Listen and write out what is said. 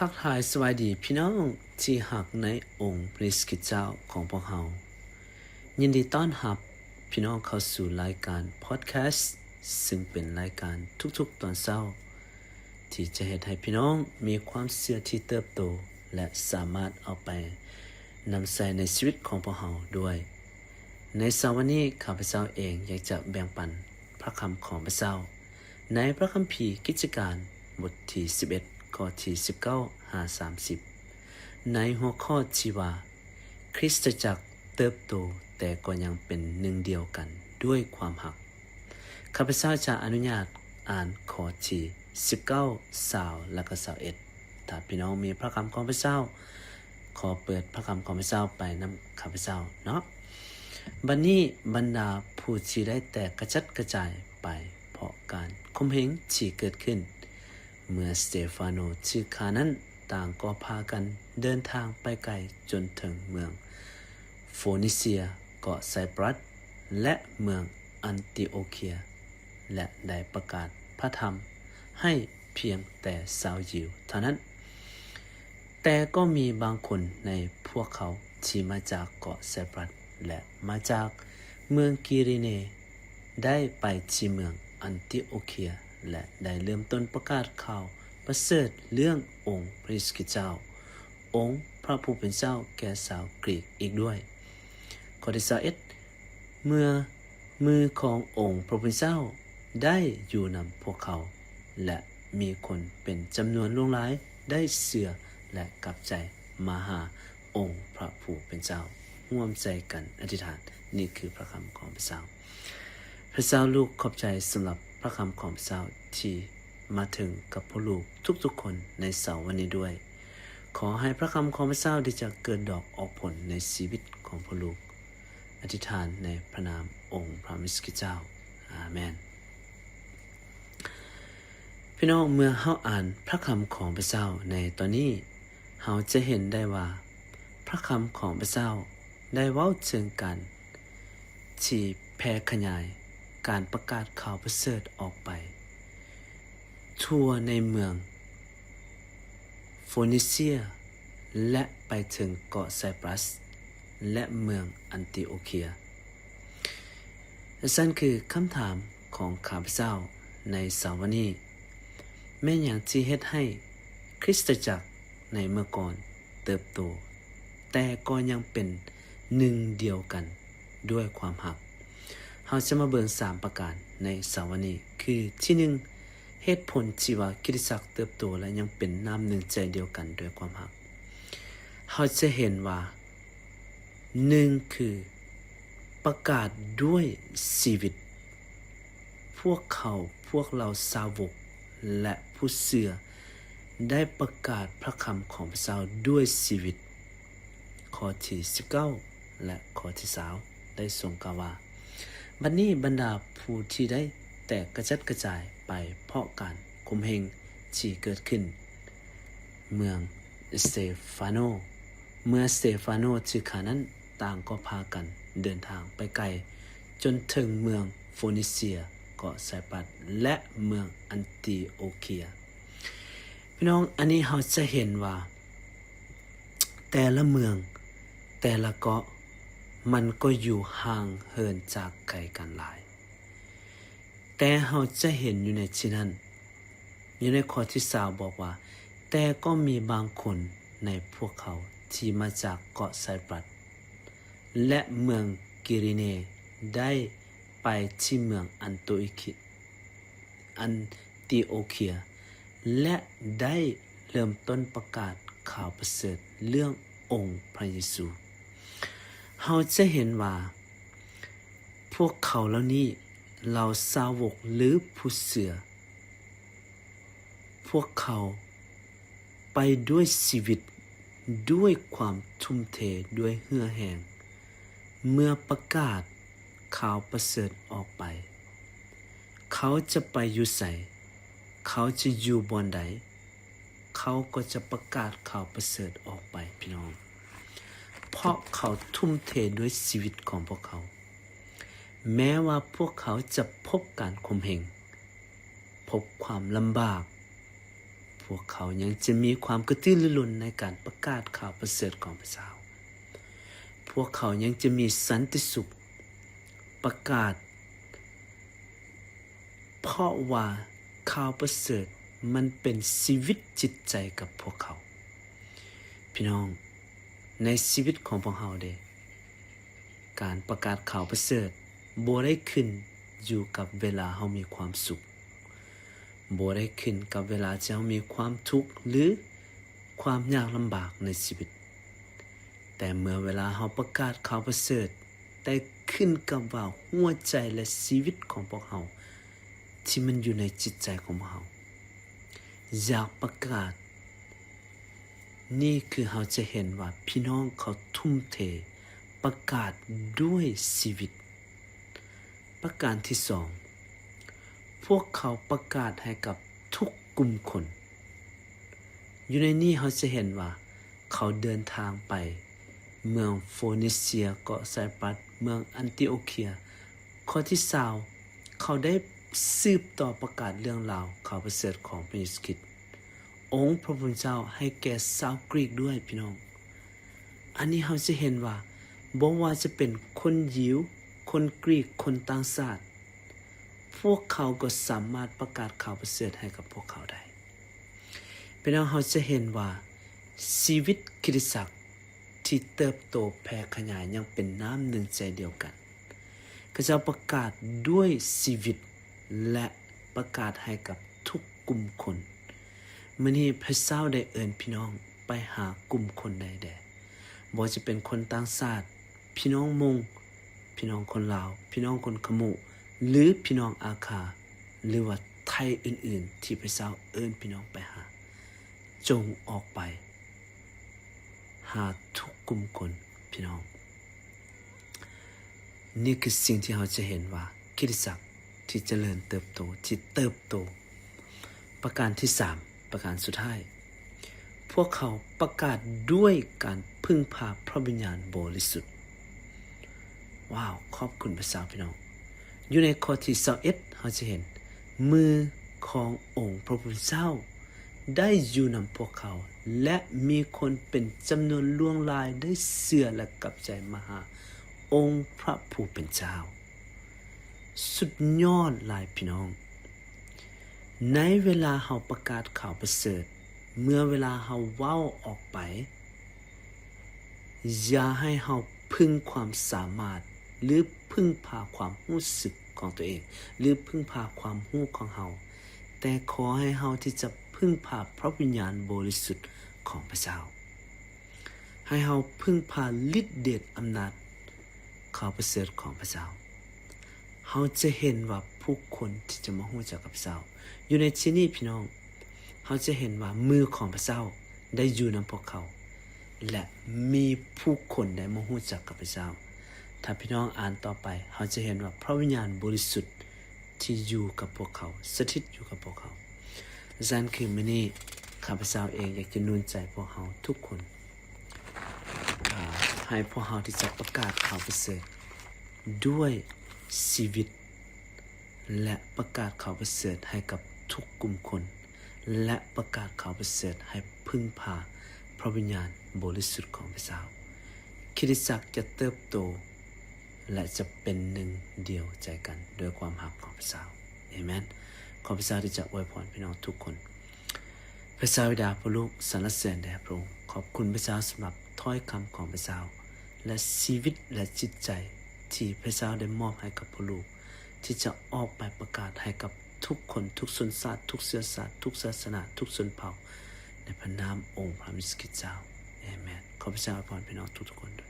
ທັກທາຍສະບາຍດີພີ່ນ້ອງທີ່ຮັກໃນອົງພະເຢຊູຄຣິສຕເຈົ້າຂອງພວກເຮົາ. ຍິນດີຕ້ອນຮັບພີ່ນ້ອງເຂົ້າສູ່ລາຍການພອດແຄສ ຊຶ່ງເປັນລາຍການທຸກໆຕອນເຊົ້າ ທີ່ຈະເຮັດໃຫ້ພີ່ນ້ອງມີຄວາມເຊື່ອທີ່ເຕີບໂຕ ແລະ ສາມາດເອົາໄປນຳໃຊ້ໃນຊີວິດຂອງພວກເຮົາດ້ວຍ. ໃນເຊົ້າວັນນີ້ ຂ້າພະເຈົ້າເອງຢາກຈະແບ່ງປັນພະຄຳຂອງພະເຈົ້າ ໃນພະຄຳພີກິດຈະການ ບົດທີສິບເອັດ ຂໍ້ທີສິບເກົ້າຫາສາມສິບ ໃນຫົວຂໍ້ທີ່ວ່າ ຄຣິສຕະຈັກເຕີບໂຕ ແຕ່ກໍຍັງເປັນໜຶ່ງດຽວກັນດ້ວຍຄວາມຮັກ. ຂ້າພະເຈົ້າຈະອະນຸຍາດອ່ານຂໍ້ທີສິບເກົ້າ ຊາວ ແລະ ກໍຊາວເອັດ. ຖ້າພີ່ນ້ອງມີພະຄຳຂອງພະເຈົ້າ, ຂໍເປີດພະຄຳຂອງພະເຈົ້າໄປນຳຂ້າພະເຈົ້າເນາະ. ບັດນີ້ບັນດາຜູ້ທີ່ໄດ້ແຕກກະຈັດກະຈາຍໄປເພາະການຂົ່ມເຫງທີ່ເກີດຂຶ້ນ ເມື່ອສະເຕຟາໂນຖືກຂ້ານັ້ນ, ຕ່າງກໍພາກັນເດີນທາງໄປໄກຈົນເຖິງເມືອງໂຟນິເຊຍ, ເກາະໄຊປຣັສ ແລະ ເມືອງອັນຕິໂອເຄຍ ແລະ ໄດ້ປະກາດພະທຳໃຫ້ພຽງແຕ່ຊາວຢິວເທົ່ານັ້ນ. ແຕ່ກໍມີບາງຄົນໃນພວກເຂົາທີ່ມາຈາກເກາະໄຊປຣັສ ແລະ ມາຈາກເມືອງກີເຣເນ ໄດ້ໄປທີ່ເມືອງອັນຕິໂອເຄຍ ແລະ ໄດ້ເລີ່ມຕົ້ນປະກາດຂ່າວປະເສີດເລື່ອງອົງພະເຢຊູຄຣິສຕເຈົ້າ, ອົງພະຜູ້ເປັນເຈົ້າແກ່ຊາວກຣີກອີກດ້ວຍ. ຂໍ້ທີຊາວເອັດ ເມື່ອມືຂອງອົງພະຜູ້ເປັນເຈົ້າໄດ້ຢູ່ນຳພວກເຂົາ ແລະ ມີຄົນເປັນຈຳນວນຫຼວງຫຼາຍໄດ້ເຊື່ອ ແລະ ກັບໃຈມາຫາອົງພະຜູ້ເປັນເຈົ້າ, ຮ່ວມໃຈກັນອະທິຖານ. ນີ້ຄືພະຄຳຂອງພະເຈົ້າ. ພະເຈົ້າລູກຂອບໃຈສຳລັບພະຄຳຂອງພະເຈົ້າທີ່ມາເຖິງກັບພວກລູກທຸກໆຄົນໃນເຊົ້າວັນນີ້ດ້ວຍ. ຂໍໃຫ້ພະຄຳຂອງພະເຈົ້າໄດ້ຈະເກີດດອກອອກຜົນໃນຊີວິດຂອງພວກລູກ. ອະທິຖານໃນພະນາມອົງພະເຢຊູຄຣິສຕເຈົ້າ. ອາເມນ. ພີ່ນ້ອງ, ເມື່ອເຮົາອ່ານພະຄຳຂອງພະເຈົ້າໃນຕອນນີ້, ເຮົາຈະເຫັນໄດ້ວ່າພະຄຳຂອງພະເຈົ້າໄດ້ເວົ້າເຖິງການທີ່ແຜ່ຂະຫຍາຍການປະກາດຂ່າວປະເສີດອອກໄປທົ່ວໃນເມືອງໂຟນິເຊຍ ແລະ ໄປເຖິງເກາະໄຊປຣັສ ແລະ ເມືອງອັນຕິໂອເຄຍ. ຊັ້ນຄືຄຳຖາມຂອງຂ້າພະເຈົ້າໃນເຊົ້າວັນນີ້, ແມ່ນຫຍັງທີ່ເຮັດໃຫ້ຄຣິສຕະຈັກໃນເມື່ອກ່ອນເຕີບໂຕ, ແຕ່ກໍຍັງເປັນໜຶ່ງດຽວກັນດ້ວຍຄວາມຮັກ? ເຮົາຈະມາເບິ່ງສາມປະການໃນເຊົ້າວັນນີ້, ຄື ທີໜຶ່ງ ເຫດຜົນທີ່ວ່າຄຣິສຕະຈັກເຕີບໂຕ ແລະ ຍັງເປັນນ້ຳໜຶ່ງໃຈດຽວກັນດ້ວຍຄວາມຮັກ. ເຮົາຈະເຫັນວ່າ ໜຶ່ງ ຄື ປະກາດດ້ວຍຊີວິດ. ພວກເຂົາ, ພວກເຫຼົ່າສາວົກ ແລະ ຜູ້ເຊື່ອ ໄດ້ປະກາດພະຄຳຂອງພະເຈົ້າດ້ວຍຊີວິດ. ຂໍ້ທີສິບເກົ້າ ແລະ ຂໍ້ທີຊາວ ໄດ້ຊົງກ່າວວ່າ, ບັດນີ້ບັນດາຜູ້ທີ່ໄດ້ແຕກກະຈັດກະຈາຍໄປເພາະການຂົ່ມເຫງທີ່ເກີດຂຶ້ນ ເມືອງເຊຟາໂນ, ເມື່ອເຊຟາໂນຖືກຂ້ານັ້ນ, ຕ່າງກໍພາກັນເດີນທາງໄປໄກ ຈົນເຖິງເມືອງໂຟນິເຊຍ, ເກາະໄຊປຣັສ ແລະ ເມືອງອັນຕິໂອເຄຍ. ພີ່ນ້ອງ, ອັນນີ້ເຮົາຈະເຫັນວ່າ ແຕ່ລະເມືອງ, ແຕ່ລະເກາະ, ມັນກໍຢູ່ຫ່າງເຫີນຈາກໄກກັນຫຼາຍ. ແຕ່ເຮົາຈະເຫັນຢູ່ໃນທີ່ນັ້ນ, ຢູ່ໃນຂໍ້ທີຊາວບອກວ່າ, ແຕ່ກໍມີບາງຄົນໃນພວກເຂົາທີ່ມາຈາກເກາະໄຊປຣັດ ແລະ ເມືອງກີເຣເນ ໄດ້ໄປທີ່ເມືອງອັນໂຕອີເຄ ອັນຕິໂອເຄຍ ແລະ ໄດ້ເລີ່ມຕົ້ນປະກາດຂ່າວປະເສີດເລື່ອງອົງພະເຢຊູ. ເຮົາຈະເຫັນວ່າ ພວກເຂົາເຫຼົ່ານີ້, ເຫຼົ່າສາວົກ ຫຼື ຜູ້ເຊື່ອ, ພວກເຂົາໄປດ້ວຍຊີວິດ, ດ້ວຍຄວາມທຸ່ມເທ, ດ້ວຍເຫື່ອແຮງ, ເມື່ອປະກາດຂ່າວປະເສີດອອກໄປ. ເຂົາຈະໄປຢູ່ໃສ, ເຂົາຈະຢູ່ບ່ອນໃດ, ເຂົາກໍຈະປະກາດຂ່າວປະເສີດອອກໄປ, ພີ່ນ້ອງ, ເພາະເຂົາທຸ່ມເທດ້ວຍຊີວິດຂອງພວກເຂົາ. ແມ້ວ່າພວກເຂົາຈະພົບການຂົ່ມເຫງ, ພົບຄວາມລຳບາກ, ພ ວກເຂົາຍັງຈະມີຄວາມກະຕືລືລົ້ນໃນການປະກາດຂ່າວປະເສີດຂອງພະເຈົ້າ. ພວກເຂົາຍັງຈະມີສັນຕິສຸກ ປະກາດ ເພາະວ່າຂ່າວປະເສີດມັນເປັນຊີວິດຈິດໃຈກັບພວກເຂົາ. ພີ່ນ້ອງ, ໃນຊີວິດຂອງພວກເຮົາເດ, ການປະກາດຂ່າວປະເສີດບໍ່ໄດ້ຂຶ້ນຢູ່ກັບເວລາເຮົາມີຄວາມສຸກ, ບໍ່ໄດ້ຂຶ້ນກັບເວລາທີ່ເຮົາມີຄວາມທຸກ ຫຼື ຄວາມຍາກລຳບາກໃນຊີວິດ. ແຕ່ເມື່ອເວລາເຮົາປະກາດຂ່າວປະເສີດ, ແຕ່ຂຶ້ນກັບວ່າຫົວໃຈ ແລະ ຊີວິດຂອງພວກເຮົາ ທີ່ມັນຢູ່ໃນຈິດໃຈຂອງພວກເຮົາ ຢາກປະກາດ. ນີ້ຄືເຮົາຈະເຫັນວ່າພີ່ນ້ອງເຂົາທຸ່ມເທປະກາດດ້ວຍຊີວິດ. ປະການທີສອງ, ພວກເຂົາປະກາດໃຫ້ກັບທຸກກຸ່ມຄົນ. ຢູ່ໃນນີ້ເຮົາຈະເຫັນວ່າເຂົາເດີນທາງໄປເມືອງໂຟນິເຊຍ, ເກາະໄຊປຣັດ, ເມືອງອັນຕິໂອເຄຍ. ຂໍ້ທີຊາວ, ເຂົາໄດ້ສືບຕໍ່ປະກາດເລື່ອງລາວຂ່າວປະເສີດຂອງພະເຢຊູຄຣິດ ອົງພະຜູ້ເປັນເຈົ້າໃຫ້ແກ່ຊາວກຣີກດ້ວຍ, ພີ່ນ້ອງ. ອັນນີ້ເຮົາຈະເຫັນວ່າ ບໍ່ວ່າຈະເປັນຄົນຢິວ, ຄົນກຣີກ, ຄົນຕ່າງຊາດ, ພວກເຂົາກໍສາມາດປະກາດຂ່າວປະເສີດໃຫ້ກັບພວກເຂົາໄດ້. ພີ່ນ້ອງ, ເຮົາຈະເຫັນວ່າຊີວິດຄຣິສຕະຈັກທີ່ເຕີບໂຕແຜ່ຂະຫຍາຍຢ່າງເປັນນ້ຳໜຶ່ງໃຈດຽວກັນ. ເຂົາເຈົ້າປະກາດດ້ວຍຊີວິດ ແລະ ປະກາດໃຫ້ກັບທຸກກຸ່ມຄົນ. ມື້ນີ້ພະເຈົ້າໄດ້ເອີ້ນພີ່ນ້ອງໄປຫາກຸ່ມຄົນໃດແດ່? ບໍ່ວ່າຈະເປັນຄົນຕ່າງຊາດ, ພີ່ນ້ອງມົ້ງ, ພີ່ນ້ອງຄົນລາວ, ພີ່ນ້ອງຄົນຂະມຸ, ຫຼື ພີ່ນ້ອງອາຄາ, ຫຼືວ່າໄທອື່ນໆ ທີ່ພະເຈົ້າເອີ້ນພີ່ນ້ອງໄປຫາ, ຈົ່ງອອກໄປ ຫາທຸກກຸ່ມຄົນ, ພີ່ນ້ອງ. ນີ້ຄືສິ່ງທີ່ເຮົາຈະເຫັນວ່າຄຣິສຕະຈັກທີ່ຈະເລີນເຕີບໂຕ, ທີ່ເຕີບໂຕ. ປະການທີສາມ, ປະການສຸດທ້າຍ, ພວກເຂົາປະກາດດ້ວຍການເພິ່ງພາພະວິນຍານບໍລິສຸດ. ວ້າວ, ຂອບຄຸນພະເຈົ້າ, ພີ່ນ້ອງ. ຢູ່ໃນຂໍ້ທີຊາວເອັດ ເຮົາຈະເຫັນ ມືຂອງອົງພະຜູ້ເປັນເຈົ້າໄດ້ຢູ່ນຳພວກເຂົາ ແລະ ມີຄົນເປັນຈຳນວນຫຼວງຫຼາຍໄດ້ເຊື່ອ ແລະ ກັບໃຈມາຫາອົງພະຜູ້ເປັນເຈົ້າ. ສຸດຍອດຫຼາຍ, ພີ່ນ້ອງ. ໃນເວລາເຮົາປະກາດຂ່າວປະເສີດ, ເມື່ອເວລາເຮົາເວົ້າອອກໄປ, ຢ່າໃຫ້ເຮົາເພິ່ງຄວາມສາມາດ ຫຼື ເພິ່ງພາຄວາມຮູ້ສຶກຂອງຕົວເອງ ຫຼື ເພິ່ງພາຄວາມຮູ້ຂອງເຮົາ, ແຕ່ຂໍໃຫ້ເຮົາທີ່ຈະເພິ່ງພາພະວິນຍານບໍລິສຸດຂອງພະເຈົ້າ. ໃຫ້ເຮົາເພິ່ງພາລິດເດດອຳນາດຂ່າວປະເສີດຂອງພະເຈົ້າ. ເຮົາຈະເຫັນວ່າຜູ້ຄົນທີ່ຈະມາຮູ້ຈັກກັບພະເຈົ້າຢູ່ໃນທີ່ນີ້, ພີ່ນ້ອງ, ເຮົາຈະເຫັນວ່າມືຂອງພະເຈົ້າໄດ້ຢູ່ນຳພວກເຂົາ ແລະ ມີຜູ້ຄົນໄດ້ມາຮູ້ຈັກກັບພະເຈົ້າ. ຖ້າພີ່ນ້ອງອ່ານຕໍ່ໄປ, ເຮົາຈະເຫັນວ່າພະວິນຍານບໍລິສຸດ ທີ່ຢູ່ກັບພວກເຂົາ, ສະຖິດຢູ່ກັບພວກເຂົາ. ສະນັ້ນຄືມື້ນີ້ ຂ້າພະເຈົ້າເອງຢາກຈະໜູນໃຈພວກເຮົາທຸກຄົນ, ອາ, ໃຫ້ພວກເຮົາທີ່ຈະປະກາດຂ່າວປະເສີດດ້ວຍຊີວິດ ແລະ ປະກາດຂ່າວປະເສີດໃຫ້ກັບທຸກກຸ່ມຄົນ ແລະ ປະກາດຂ່າວປະເສີດໃຫ້ເພິ່ງພາພະວິນຍານບໍລິສຸດຂອງພະເຈົ້າ. ຄຣິສຕະຈັກຈະເຕີບໂຕ ແລະ ຈະເປັນໜຶ່ງດຽວໃຈກັນດ້ວຍຄວາມຮັກຂອງພະເຈົ້າ. ເອເມນ. ຂໍພະເຈົ້າທີ່ຈະອວຍພອນພີ່ນ້ອງທຸກຄົນ. ພະເຈົ້າບິດາ, ພະລູກ, ສັນລະເສີນແດ່ພະອົງ. ຂອບຄຸນພະເຈົ້າສຳລັບຖ້ອຍຄຳຂອງພະເຈົ້າ ແລະ ຊີວິດ ແລະ ຈິດໃຈທີ່ພະເຈົ້າໄດ້ມອບໃຫ້ກັບພະລູກ ທີ່ຈະອອກໄປປະກາດໃຫ້ກັບທຸກຄົນ, ທຸກຊົນຊາດ, ທຸກເຊື້ອຊາດ, ທຸກສາສະໜາ, ທຸກຊົນເຜົ່າ, ໃນພະນາມອົງພະເຢຊູຄຣິດເຈົ້າ. ເອເມນ. ຂໍພະເຈົ້າອວຍພອນພີ່ນ້ອງທຸກໆຄົນດ້ວຍ.